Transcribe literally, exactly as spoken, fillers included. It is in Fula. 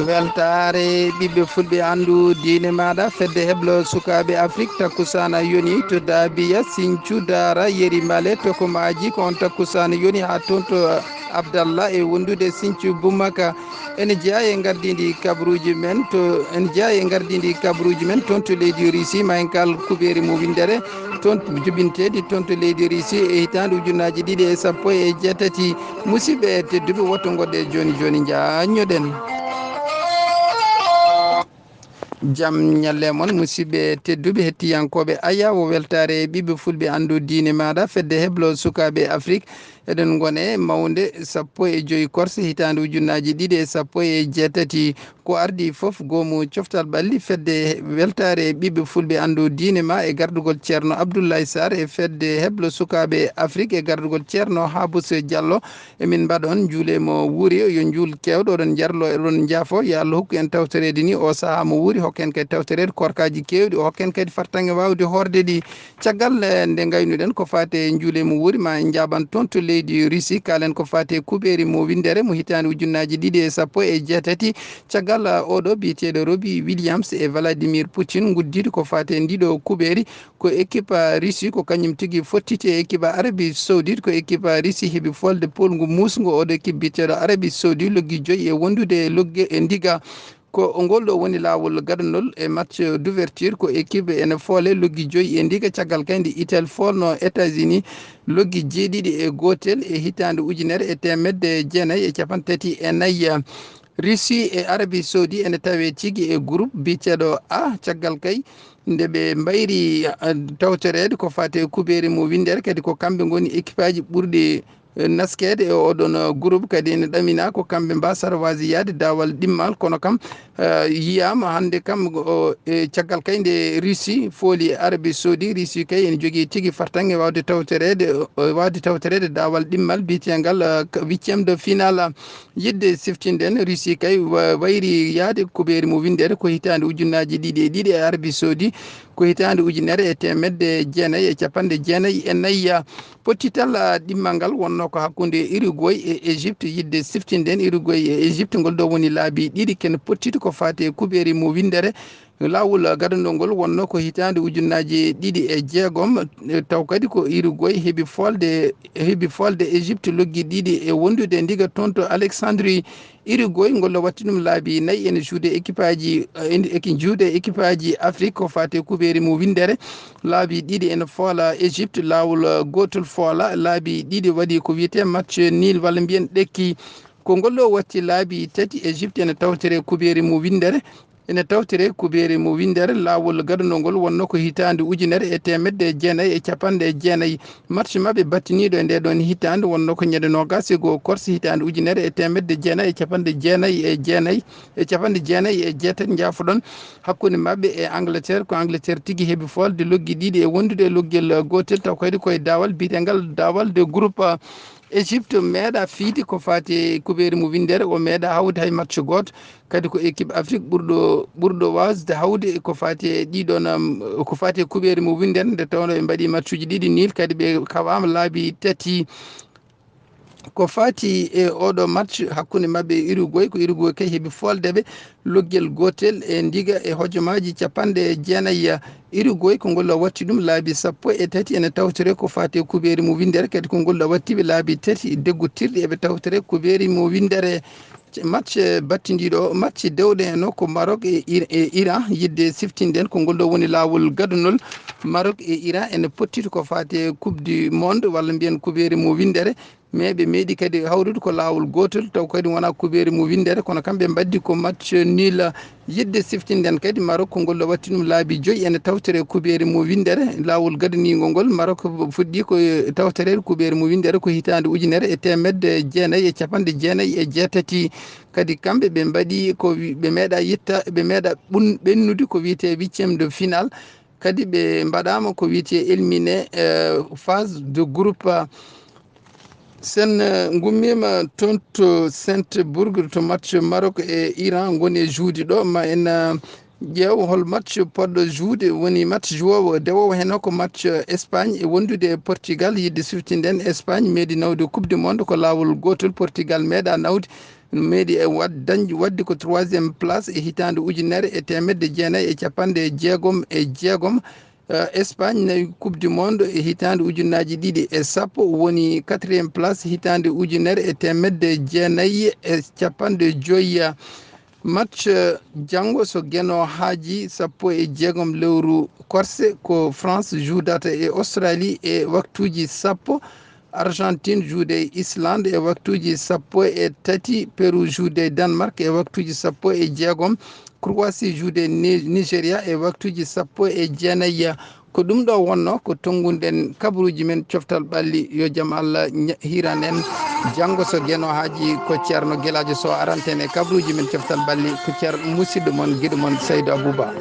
Weltaare ɓiɓɓe fulɓe, anndu diine maaɗa. Fedde heblo sukaaɓe Afrik, takkusaana yoni to Daabiya, Sincu, Daara, Yeri Male, Tokomaaji. Ko on takkusaana yoni haa toon to Abdallah e wondude Sincu Bumaka. Ene jeyaa e ngardiindi kabaruuji men to, ene jeyaa e ngardiindi kabaruuji men toon to leydi Risi. Ma en kaal kubeeri mo winndere toon jubinteedi toon to leydi Risi e hitaande ujunnaaji ɗiɗi e sappo e jeetati. Musidɓe tedduɓe, woto ngoɗɗe jooni jooni, njaññoɗen. Jam ñalle mon, musidɓe tedduɓe hettiyankooɓe. Aya, wo weltaare ɓiɓɓe fulɓe, anndu diine maaɗa. Fedde heblo sukaaɓe Afrik, eɗen ngone mawnde sappo e joy korse, hitaande ujunnaaji ɗiɗi e sappo e jeetati. Ko ardi fof, goomu coftal ɓalli. Fedde weltaare ɓiɓɓe fulɓe, anndu diine ma, e gardugol Ceerno Abdoulaye Sarr, e fedde heblo sukaaɓe Afrik, e gardugol Ceerno Habous Diallo. Emin mbaɗa on njuule mo wuuri, yo njuul keewɗo, oɗon njarlo, oɗon njaafo. Yo Allah hokku en tawtoreede ni o sahaa mo wuuri, hokken kadi tawtoreede korkaaji keewɗi, o hokken kadi fartaŋŋe waawde hoorde ɗi. Caggal, eh, nde ngaynuɗen ko faati e njuule mo wuuri, ma en njaaban toon to leydi Russie, kaalen ko faati e kubeeri mo winndere mo hitaande ujunnaaji ɗiɗi e sappo e jeetati. Caggal, eh, oɗo biyeteeɗo Robbie Williams e Vladimir Putin nguddiiɗo ko faati e ndiɗo kubeeri, ko équipe Russie ko kañum tigi fottiti e équipe Arabie Saoudite. Ko équipe Russie heɓi folde pool ngu muusngu. Oɗo équipe biyeteeɗo Arabie Saoudite loggi joyi e wondude e logge e ndiga. Ko ngol ɗo woni laawol gadanol e match d'ouverture. Ko équipe ene foole loggi joyi e ndiga. Caggal kadi Italie foolno États-Unis loggi jeeɗiɗi e gootel e hitaande ujunere e teemedde jeenayi e capanɗe tati e nayi. Russie e Arabie Saoudite ene tawee tigi e groupe biyeteeɗo A. Caggal kay nde ɓe mbayri, eh, tawtoreede ko faati e kubeeri mo winndere, kadi ko kamɓe ngoni équipeaji ɓurɗi, eh, naskeede e oɗon, eh, groupe, kadi ene ɗamina ko kamɓe mbasata waaji yahde daawal ɗimmal. Kono kam, eh, yiyaama hannde kam o, e caggal kay nde Russie fooli Arabie Saoudite. Russie kay ene jogii tigi fartaŋŋe waawde tawtoreede, eh, waawde tawtoreede daawal ɗimmal biyeteengal, eh, ka-, huitième de finale. Yidde siftinden, Russie kay wa-, wayri yahde kubeeri mo winndere ko hitaande ujunnaaji ɗiɗi e ɗiɗi, e Arabie Saoudite ko hitaande ujunere e teemedde jeenayi e capanɗe jeenayi e nayi. Pottital, ah, ɗimmal ngal wonno ko hakkunde Uruguay e Égypte. Yidde siftinden, Uruguay e Égypte, ngol ɗo woni laabi ɗiɗi kene pottiti ko faati e kubeeri mo winndere. Laawol gadandol ngol wonno ko hitaande ujunnaaji ɗiɗi e jeegom, eh, taw kadi ko Uruguay heɓi folde, heɓi folde Égypte loggi ɗiɗi e wondude ndiga toon to Alexandrie. Uruguay ngol ɗo watti ɗum laabi nayi ene juude équipeaji, eh, ene, eki juude équipeaji Afrique ko faati e kubeeri mo winndere. Laabi ɗiɗi ene foola Égypte, laawol, eh, gootol foola. Laabi ɗiɗi waɗi ko wiyetee match nul walla mbiyen ɗekki. Ko ngol ɗo watti laabi tati Égypte ene tawtore kubeeri mo winndere. Ene tawtore kubeeri mo winndere. Laawol gadunoo ngol wonno ko hitaande ujunere e teemedde jeenayi e capanɗe jeenayi. Match maɓɓe battiniiɗo e ndee ɗoon hitaande wonno ko ñande noogaas e goo korse hitaande ujunere e teemedde jeenayi e capanɗe jeenayi e jeenayi, e capanɗe jeenayi e jeetati, njaafoɗon, hakkunde maɓɓe e Angleterre. Ko Angleterre tigi heɓi folde loggi ɗiɗi e wondude e loggel gootel, taw kadi koye daawal biyetengal daawal de groupe. Égypte meeɗa fiide ko faati e kubeeri mo winndere, o meeɗa hawde hay match gooto. Kadi ko équipe Afrique ɓurɗo, ɓurɗo waasde hawde ko faati e ɗiɗon, um, ko faati e kubeeri mo winndere, nde tawnoo ɓe mbaɗi matchuji ɗiɗi nul, kadi ɓe kawaama laabi tati. Ko faati e oɗo match hakkunde maɓɓe e Uruguay, ko Uruguay kay heɓi folde ɓe loggel gootel e ndiga e hojomaaji capanɗe jeenayi. Uruguay ko ngol ɗo watti ɗum laabi sappo e tati ene tawtore ko faati e kubeeri mo winndere, kadi ko ngol ɗo watti ɓe laabi tati deggutirɗi eɓe tawtore kubeeri mo winndere. Match battindiiɗo, match dewɗo en o ko Maroc e Ir-, e Iran. Yidde siftinden ko ngol ɗo woni laawol gadunol. Maroc e Iran ene pottiti ko faati e Coupe du Monde walla mbiyen kubeeri mo winndere. Mais ɓe meeɗi kadi hawrude ko laawol gootol, taw kadi wonaa kubeeri mo winndere, kono kam ɓe mbaddi ko match nul. Yidde siftinden kadi Maroc ko ngol ɗo watti ɗum laabi joyi ene tawtore kubeeri mo winndere. Laawol gadaniingol ngol Maroc fuɗɗi ko tawtoreede kubeeri mo winndere ko hitaande ujunere e teemedde jeenayi e capanɗe jeenayi e jeetati. Kadi kamɓe ɓe mbaɗi ko wi-, ɓe meeɗa yetta, ɓe meeɗa ɓun-, ɓennude ko wiyetee huitième de finale. Kadi ɓe mbaɗaama ko wiyetee éliminé, eh, phase de groupe. Sen, eh, ngummiima toon to Saint-Bourg to match Maroc e Iran ngoni e juude ɗo. Ma en, eh, ƴeew hol match poɗɗo juude, woni match juwoowo, dewoowo heen o ko match, eh, Espagne e wondude e Portugal. Yidde siftinden Espagne meeɗi nawde Coupe du Monde ko laawol gootol, Portugal meeɗa nawde. meeɗi e wad dañde waɗde ko troisième place e hitaande ujunere e teemedde jeenayi e capanɗe jeegom e jeegom. Espagne nawi coupe du monde e hitaande ujunnaaji ɗiɗi e sappo, woni quatrième place hitaande ujunere e teemedde jeenayi e capanɗe joyi. Match janngo so Geno haaji sappo e jeegom lewru korse, ko France juudata e Australie e waktuuji sappo, Argentine juude e Islande e waktuuji sappo e tati, Peru juude e Danemark e waktuuji sappo e jeegom, Croatie juude e Nigeria e waktuuji sappo e jeenayi. Ko ɗum ɗo wonno ko tonnguɗen kabaruuji men coftal ɓalli. Yo jam Allah hiran en. Janngo so Geno haaji, ko Ceerno Gelaajo Sow aranten e kabaruuji men coftal ɓalli, ko Ceer musidɗo mon, giɗo mon Saydu Abuba.